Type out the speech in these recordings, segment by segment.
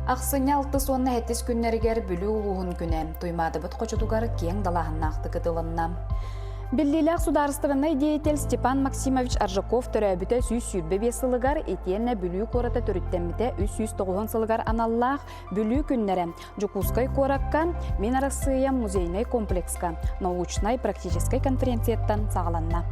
Ахсынньы алтыс уонна сэттис күннэригэр Бүлүү улууһун күнэ Туймаадабыт хочотугар киэҥ далааһыннаахтык ытылынна. Биллиилээх судаарыстыбаннай деятель Степан Максимович Аржаков төрөөбүтэ 125 сылыгар итиэннэ Бүлүү куората төрүттэммитэ 390 сылыгар аналлаах Бүлүү күннэрэ Дьокуускай куоракка Мин Арассыыйам музейнай комплекска научнай-практическай конференцияттан саҕаланна.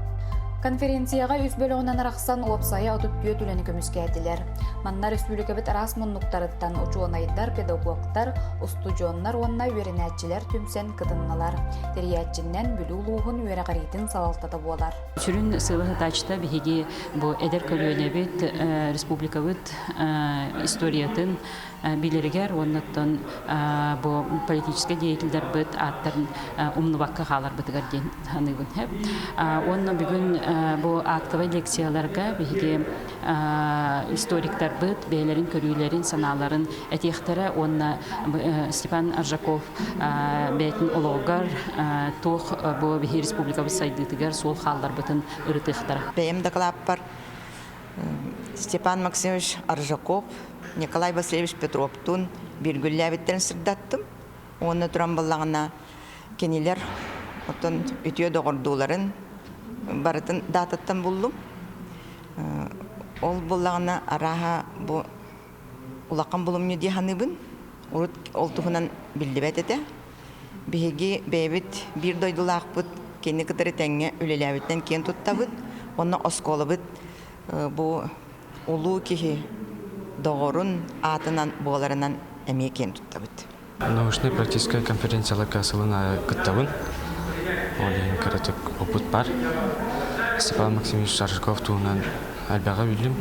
Конференцияҕа үс бөлөҕүнэн арахсан уопсайа 34 үлэни көмүскээтилэр. Манна республикабыт араас муннуктарыттан учуонайдар, педагогтар, устудьуоннар уонна үөрэнээччилэр түмсэн кытыннылар. Тэрийээччиннэн Бүлүү улууһун үөрэҕириитин салалтата буолар. Сүрүн сыала сытааччыта биһиги бу эдэр көлүөнэбит республикабыт историятын билэригэр уонна оттон бу политическай деятельдарбыт ааттарын умнубакка хааларбытыгар диэн саныыбын. Уонна бүгүн бу актовай лекцияларга биһиги историктарбыт бэйэлэрин көрүүлэрин, санааларын этиэхтэрэ уонна Степан Аржаков бэйэтин олоҕугар туох бу биһи республикабыт сайдыытыгар суол хаалларбытын ырытыахтара. Бэйэм дакылааппар Степан Максимович Аржаков, Николай Васильевич Петровтуун бииргүллээбиттэрин сырдаттым. Уонна туран буллаҕына кинилэр оттон үтүө доҕордууларын барытын даататтан буллум. Ол буллаҕына арааһа бу улахан булумньу дии саныыбын. Урут ол туһунан биллибэт этэ. Биһиги бэйэбит биир дойдулаахпыт кини кытары тэҥҥэ үлэлээбитинэн киэн туттабыт. Уонна оскуолабыт бу улуу киһи доҕорун аатынан буоларынан эмиэ киэн туттабыт. Научнай-практическай конференцияларга сылын аайы кыттабын. Ол иһин кыратык опыт бар. Степан Максимович Шаржиков туһунан элбэҕи биллим.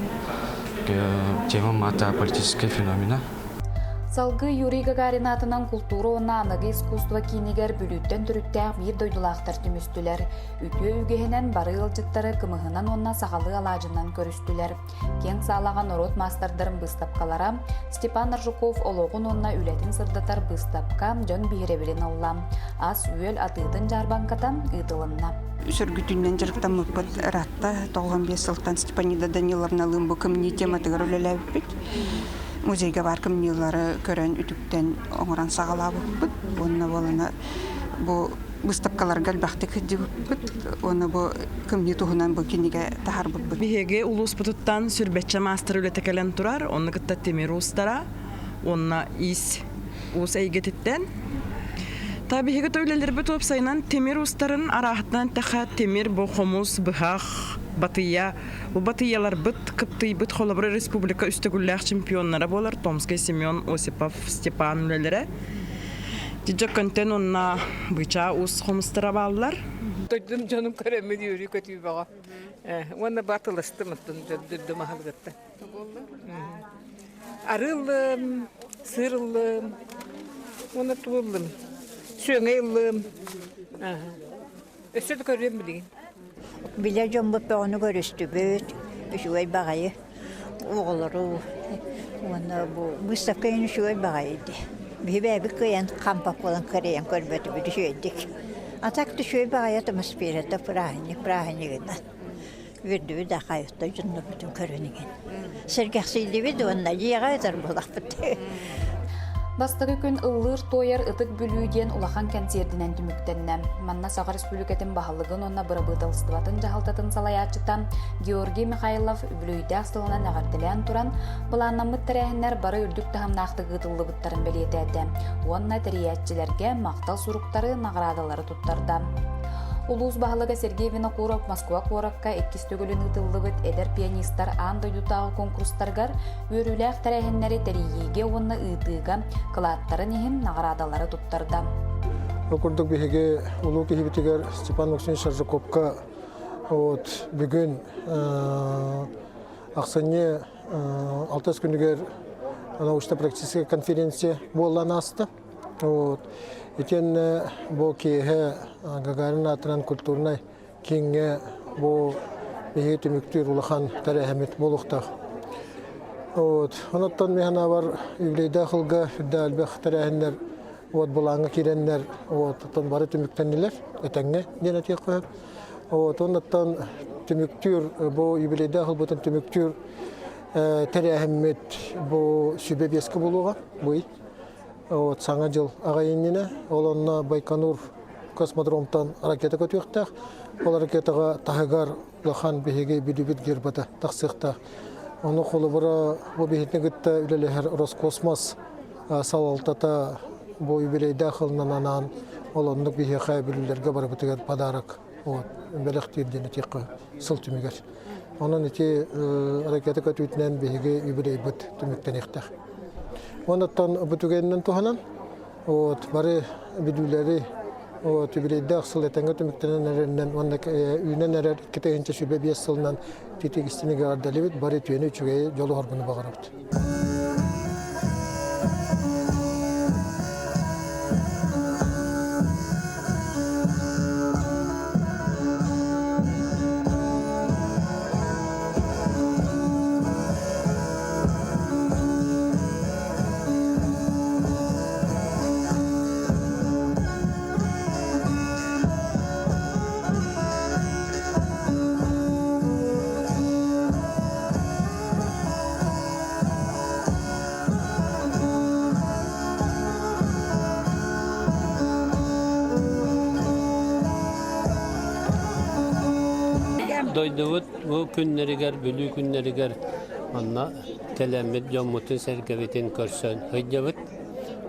Тема аата политическая феномена. Салгыы Юрий Гагарин аатынан култуура уонна аныгы искусство киинигэр Бүлүүттэн төрүттээх биир дойдулаахтар түмүстүлэр. Үтүө үгэһинэн бары ыалдьыттары кымыһынан уонна сахалыы алаадьынан көрүстүлэр. Киэҥ саалаҕа норуот маастардарын быыстапкалара, Степан Аржуков олоҕун уонна үлэтин сырдатар быыстапка дьон биһирэбилин ылла. Ас-үөл атыытын дьаарбаҥката ыытылынна. Сөргүтүүнэн дьарыктаммыппыт ыраатта. 95 сылтан Степанида Даниловналыын бу кымньыы тематыгар үлэлээбиппит. Музейга баар кымньыылары көрөн үтүктэн оҥорон саҕалаабыппыт. Уонна буолана бу выставкаларга элбэхтик сылдьыбыппыт. Уонна бу кымньыы туһунан бу кинигэ таһаарбыппыт. Биһиги улууспутуттан сүрбэччэ маастар үлэтэ кэлэн турар. Онно кытта тимир уустара уонна иис уус эйгэтиттэн. Та биһиги үлэлэрбит уопсайынан тимир уустарын арааһытынан тэхэ тимир бу хомус, быһах, батыйа Бу батыйаларбыт кыптыйбыт холобура республика үс төгүллээх чемпионнара буолар Томскай Семен Осипов Степан үлэлэрэ. Дьөккөнтөн уонна Бычаа уус хомустара бааллар. Дойдум дьонум көрөммүн үөрүү көтүү бөҕө. Уонна батыластым оттон дойдум аһылыгыттан. Арыыллым, сыырыллым, уонна тугуллум, сүөҥэй ыллым. Өссө да көрүөм билигин. Билэр дьоммут бөҕөнү көрүстүбүт, үчүгэй баҕайы оҕолору уонна бу выставка иһин үчүгэй баҕайы дии. Биһи бэйэбит кыайан хампа буолан кырыйан көрбөтүбүт үчүгэйдик. А так үчүгэй баҕайы атмосферата праздник празднигынан. Үөрдүбүт да хайытта дьоннорбутун көрөн иҥин. Сэргэхсийдибит уонна дьиэҕэ ытар буолахпыт. Бастакы күн ыллыыр-туойар Ытык Бүлүү диэн улахан кэнсиэрдинэн түмүктэннэ. Манна Саха Республикатын баһылыгын уонна бырабыыталыстыбатын дьаһалтатын салайааччыта Георгий Михайлов үбүлүөйдээх сылынан эҕэрдэлээн туран, былааннаммыт тэрээһиннэр бары үрдүк таһымнаахтык ыытыллыбыттарын бэлиэтээтэ уонна тэрийээччилэргэ махтал суруктары, наҕараадалары туттарда. Улуус баһылыга Сергей Винокуров Москва куоракка иккис төгүлүн ыытыллыбыт эдэр пианистар аан дойдутааҕы конкурстарыгар үөрүүлээх тэрээһиннэри тэрийиигэ уонна ыытыыга кылааттарын иһин наҕараадалары туттарда. Бу курдук биһиги улуу киһибитигэр Степан Максимович Аржаковка вот бүгүн ахсынньы алтыс күнүгэр научно-практическая конференция буолан ааста. Вот. Итиэннэ бу киэһэ Гагарин аатынан культурнай кииҥҥэ бу биһиги түмүктүүр улахан тэрээһиммит буолуохтаах. Вот. Онуттан мин санаабар юбилейдаах сылга үрдэ элбэх тэрээһиннэр вот былааҥҥа киирэннэр вот оттон бары түмүктэннилэр этэҥҥэ диэн этиэххэ сөп. Вот онуттан түмүктүүр бу юбилейдаах сылбытын түмүктүүр. тэрээһиммит бу сүбэ биэскэ буолуоҕа бый. Вот саҥа дьыл аҕай иннинэ ол онно Байконур космодромтан ракета көтүөхтээх. Ол ракетаҕа таһыгар улахан биһиги бүдүбүт гербата тахсыахтаах. Ону холобура бу биһитини кытта үлэлэһэр Роскосмос салалтата бу юбилейдаах ылынан анаан ол оннук биһиэхэ бүлүүлэргэ барыбытыгар подарок вот, бэлэхтиир диэн этиэххэ сыл түмүгэр. Онон ити ракета көтүүтүнэн биһиги юбилейбыт түмүктэниэхтээх. Онуттан бу түгэнинэн туһанан вот, бары бүлүүлэри вот, юбилейдаах сыл этэҥҥэ түмүктэнэн эрэринэн уонна үүнэн эрэр 2025 сылынан титик истинигэ эҕэрдэлибит бары үтүөнү үчүгэйи дьолу хоргуну баҕарабыт. Дойдубут бу күннэригэр, Бүлүү күннэригэр манна кэлэммит дьоммутун-сэргэбитин көрсөн сылдьабыт.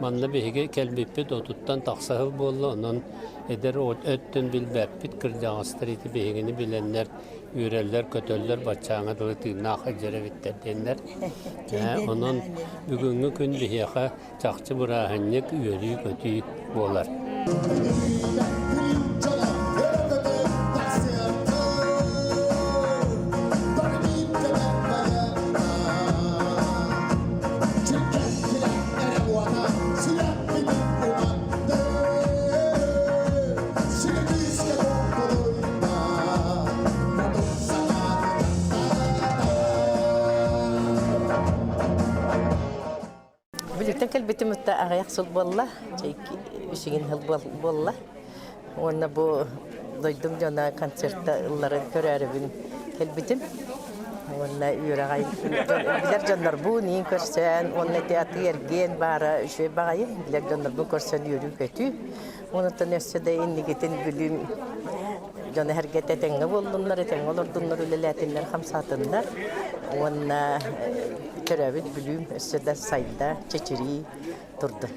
Манна биһиги кэлбиппит отуттан тахса сыл буолла, онон эдэр өттүн билбэппит, кырдьаҕастар ити биһигини билэннэр үөрэллэр-көтөллөр, баччааҥҥа дылы тыыннаах сылдьар эбиттэр диэннэр. Онон бүгүҥҥү күн биһиэхэ чахчы бырааһынньык, үөрүү-көтүү буолар. Бүлүүттэн кэлбитим ытта аҕыйах сыл буолла, үсүгүн сыл буолла. Уонна бу дойдум дьоно концертта ылларын көрөөрүбүн кэлбитим. Уонна үөрэҕэй билэр дьоннорбун иин көрсөн, уонна ити атыы-эргиэн баара үчүгэй баҕайы, билэр дьоннорбун көрсөн үөрүү-көтүү. Онуттан өссө да инникитин Бүлүүм дьоно эһэргэтэ этэҥҥэ буоллуннар, этэҥҥэ олордуннар, үлэлээтиннэр, хамсаатыннар. Уонна төрөөбүт Бүлүүм өссө да сайда, чэчирии турдун.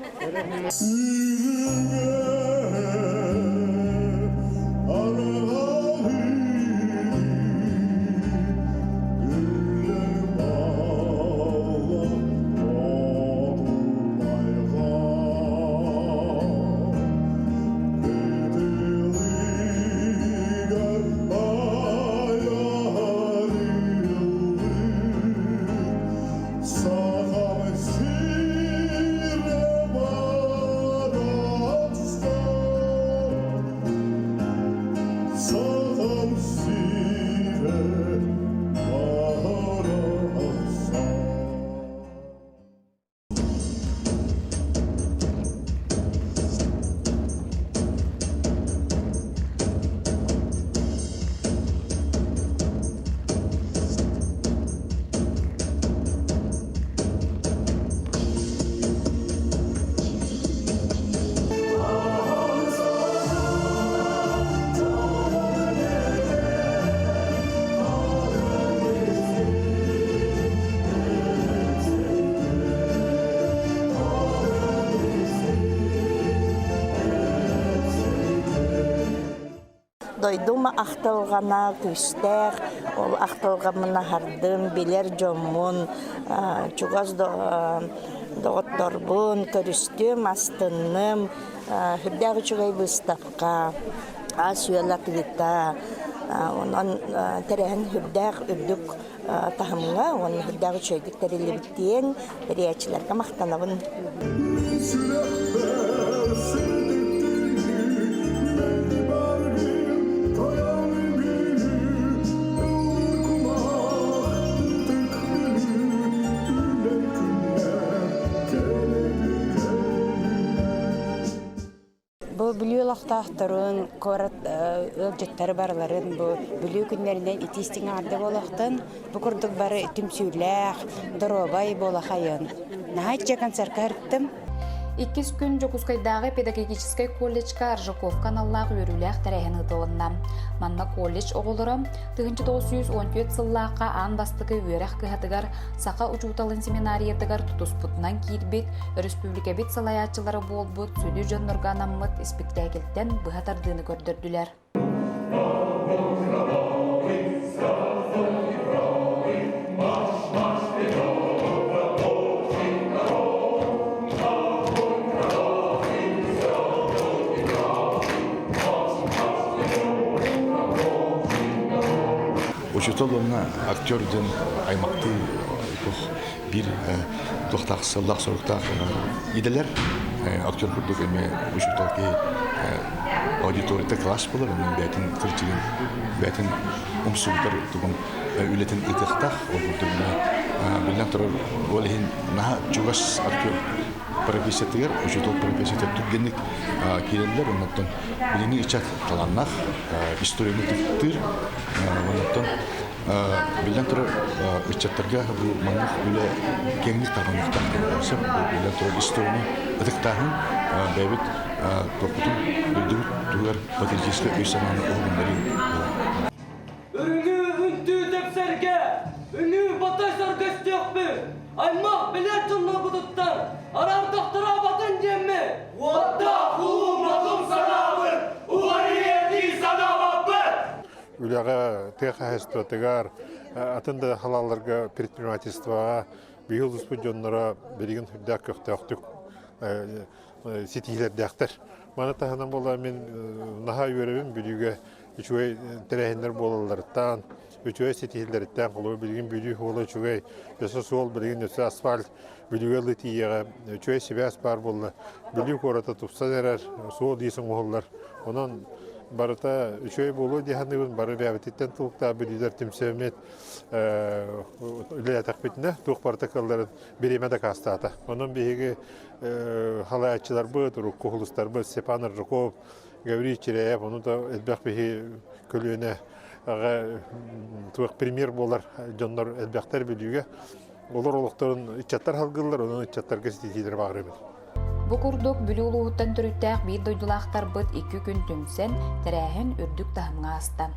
Дойдум ахтылҕана күүстээх, ол ахтылҕаммын аһардым, билэр дьоммун, чугас доҕотторбун көрүстүм, астынным. Сүрдээх үчүгэй быыстапка, ас-үөл атыыта, онон тэрээһин сүрдээх үрдүк таһымҥа уонна сүрдээх үчүгэйдик тэриллибит диэн тэрийээччилэргэ махтанабын. Бу Бу Бүлүү олохтоохторун, куорат ыалдьыттары барыларын бу Бүлүү күннэринэн итии-истиҥ эҕэрдэ буолуохтун. Бу курдук бары түмсүүлээх, доруобай буолахайын. Наһаа иччэ концертка сырыттым. Иккис күн Дьокуускайдааҕы педагогическай колледжка Аржаковка аналлаах үөрүүлээх тэрээһин ыытылынна. Манна колледж оҕолоро 1914 сыллаахха аан бастакы үөрэх кыһатыгар саха учууталын семинариятыгар тутуспутунан киирбит, өрөспүүбүлүкэбит салайааччылара буолбут сүдү дьоннорго анаммыт испиктээкилтэн быһа тардыыны көрдөрдүлэр. Учуутал уонна актер диэн аймахтыы биир туохтаах сыаллаах-соруктаах идэлэр. Актер курдук эмиэ учуутал киһи аудиторията класс буолар, онон бэйэтин кырдьыгын, бэйэтин умсугутар тугун үлэтин ыытыахтаах. Ол курдук биллэн турар, ол иһин наһаа чугас актер профессиятыгар, учуутал профессиятыгар түргэнник киирэллэр. Оннуттан билиҥҥи ыччат талааннаах, историяны тыктыыр. Оннуттан Биллэн турар, ыччаттарга бу маннык үлэ киэҥник тарҕаныахтаах диэн сөп. Биллэн турар, историяны ытыктааһын бэйэбит туохпутун дойдубут туһугар патриотическай өй-санааны уһугуннарыы буолар. Үрүҥү үнтүү тэпсэргэ, үҥүү бата сөргөстүөхпү, аймах билэр дьоннорбутуттан араардахтара абатын диэмми, уоттаах улуу модун санаабыт уларыйыа дии санаабаппыт! Үлэҕэ, тыа хаһаайыстыбатыгар, атын да халааларга предпринимательствоҕа биһиги улууспут дьонноро билигин сүрдээх көхтөөхтүк ситиһиилэрдээхтэр. Маны таһынан буолла мин наһаа үөрэбин Бүлүүгэ үчүгэй тэрээһиннэр буолалларыттан, үчүгэй ситиһиилэриттэн, холобур билигин Бүлүү суола үчүгэй, өссө суол билигин өссө асфальт Бүлүүгэ ылыы тиийиэҕэ үчүгэй сибээс баар буолла. Бүлүү куората тупсан эрэр, суол-иис оҥоһуллар. Онон барыта үчүгэй буолуо дии саныыбын. Бары бэйэбититтэн тулуктаах бүлүүлэр түмсэммит үлэлээтэхпитинэ туох барыта кыалларын бириэмэ дакаастаата. Онон биһиги халааччыларбыт, урукку улустарбыт Степан Аржаков, Гаврил Чиряев, ону да элбэх биһи көлүөнэ туох премьер буолар дьоннор элбэхтэр Бүлүүгэ. Олор олохторун ыччаттар салгыыллар, онон ыччаттарга ситиһиилэри баҕарабын. Бу курдук Бүлүү улууһуттан төрүттээх биир дойдулаахтарбыт икки күн түмсэн, тэрээһин үрдүк таһымҥа ааста.